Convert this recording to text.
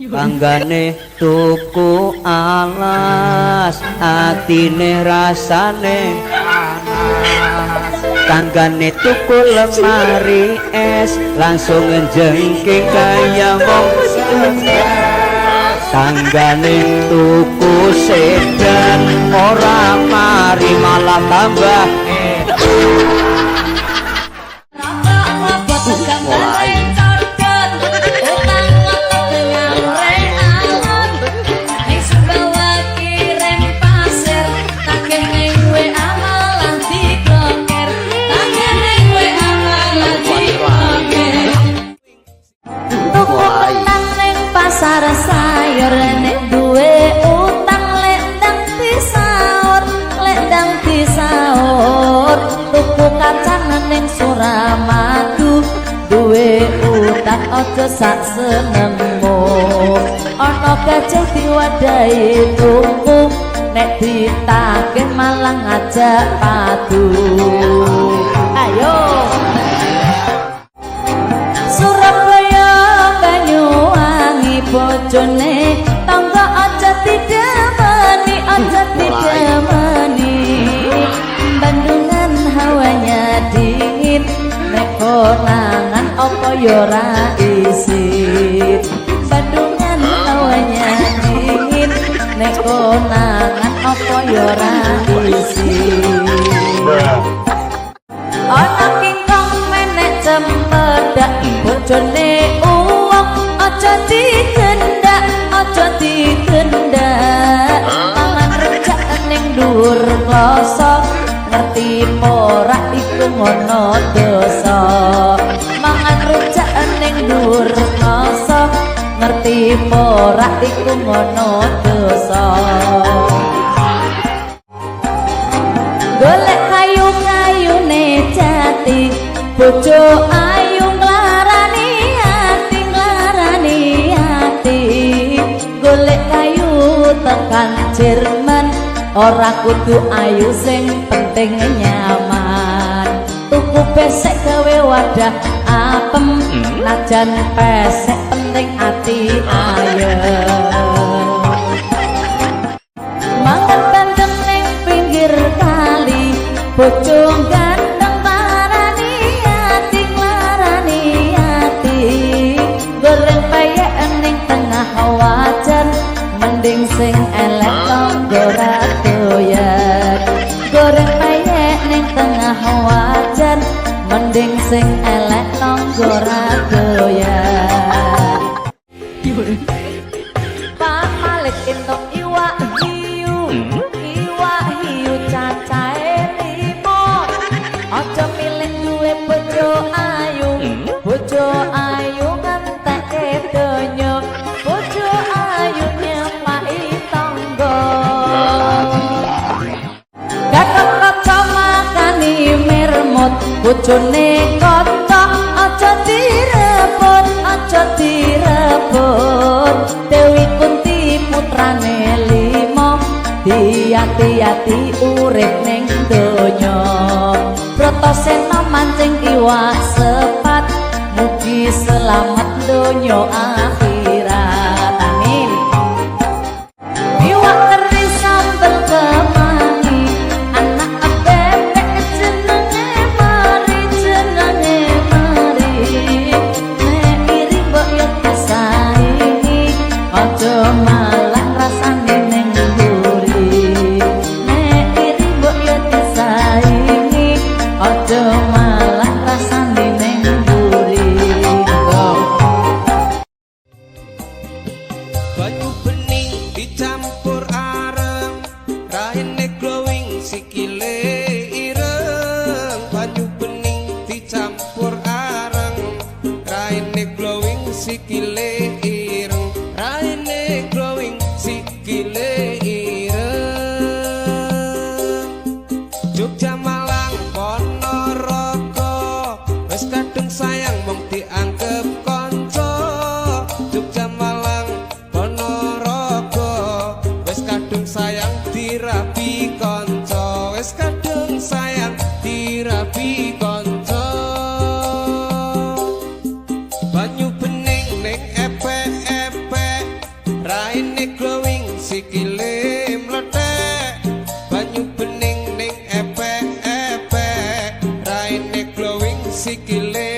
Tanggane tuku alas, atine rasane panas. Tanggane tuku lemari es, langsung njengking kaya wong. Tanggane tuku sedan, ora mari malah tambah. Mulai. Ning Sumbawa kirim pasir, tagih ning WA malah diblokir, tagih ning WA malah diblokir. Tuku kentang ning pasar sayur, nek duwe utang lek ndang disaur, lek ndang disaur. Tuku kacang ning Suramadu, duwe utang aja sak senengmu. Ana gajah diwadahi tungku, nek ditagih malah ngajak padu. Ayo. Surabaya Banyuwangi, bojone tangga aja didemeni, aja didemeni. Bandungan hawanya dingin, nek konangan apa ya ora isin. Bandungan hawanya dingin, nek konangan apa ya ora isin. Ana kingkong menek cempedak, bojone uwong aja digendak, aja digendak. Mangan rujak ning dhuwur kloso, ngerti ora iku ngono dosa. Mangan rujak ning dhuwur kloso, ngerti ora iku ngono dosa. Golek kayu kayune jati, bojo ayu nglarani ati, nglarani ati. Golek kayu tekan Jerman, ora kudu ayu sing penting nyaman. Tuku besek gawe wadah apem, najan pesek penting ati ayem. Mangan bandeng ning pinggir kali, bojo ganteng parani ati, nglarani ati. Goreng peyek ning tengah wajan, mending sing elek tangga ra doyan. Goreng peyek ning tengah wajan, mending sing elek tangga ra doyan. Pak Malik entuk iwak hiu, iwak hiu cacahe 5. Aja milih duwe bojo ayu, bojo ayu ngentekke donya, bojo ayu nyepaki tangga. Gatot Kaca makani mirmut, bojone kanca aja direbut, aja direbut. Dewi Kunti putrane 5, diati-ati urip ning donya. Bratasena mancing iwak sepat, mugi selamat donya akhirat. Amin. Iwak teri sambel kemangi, anak bebek jenenge Mari, jenenge Mari. Nek iri mbok yo disaingi, aja malah rasane ning mburi. Nek iri mbok yo disaingi, aja malah rasane ning mburi. Banyu bening dicampur areng, raine glowing sikile ireng. Banyu bening dicampur areng, raine glowing sikile ireng, raine glowing sikile ireng. Jogja Malang Ponorogo wis kadung sayang mung dianggep kanca. Jogja Malang Ponorogo. Raine glowing sikile mlethek, banyu bening ning epek-epek. Raine glowing sikile.